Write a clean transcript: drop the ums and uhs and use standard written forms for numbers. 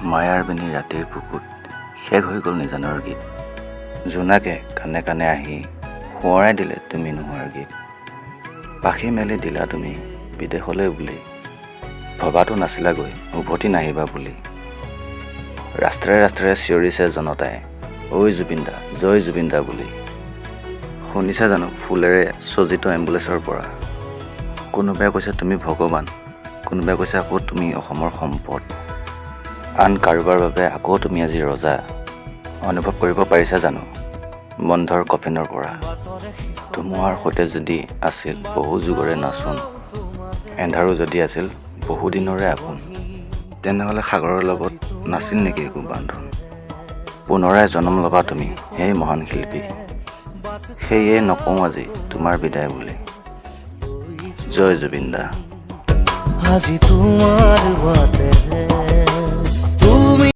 মায়াৰ বেণী ৰাতিৰ বুকুত শেষ হৈ গ'ল নিজানৰ গীত। জোনাকে কাণে কাণে আহি সোঁৱৰাই দিলে তুমি নোহোৱাৰ গীত। পাখি মেলি দিলা তুমি বিদেশলৈ বুলি, ভবাতো নাছিলাগৈ উভতি নাহিবা বুলি। ৰাস্তাৰে ৰাস্তাৰে চিঞৰিছে জনতাই, "ঐ জুবিন দা, জয় জুবিন দা" বুলি। শুনিছা জানো ফুলেৰে সজ্জিত এম্বুলেঞ্চৰ পৰা? কোনোবাই কৈছে তুমি ভগৱান, কোনোবাই কৈছে আকৌ তুমি অসমৰ সম্পদ, আন কাৰোবাৰ বাবে আকৌ তুমি আজি ৰজা। অনুভৱ কৰিব পাৰিছা জানো বন্ধৰ কফিনৰ পৰা? ধুমুহাৰ সৈতে যদি আছিল বহু যুগৰে নাচোন, এন্ধাৰো যদি আছিল বহুদিনৰে আপোন, তেনেহ'লে সাগৰৰ লগত নাছিল নেকি একো বান্ধোন? পুনৰাই জন্ম ল'বা তুমি, সেই মহান শিল্পী। সেয়ে নকওঁ আজি তোমাৰ বিদায় বুলি। জয় জুবিন দা। আজি তোমাৰ মাতেৰে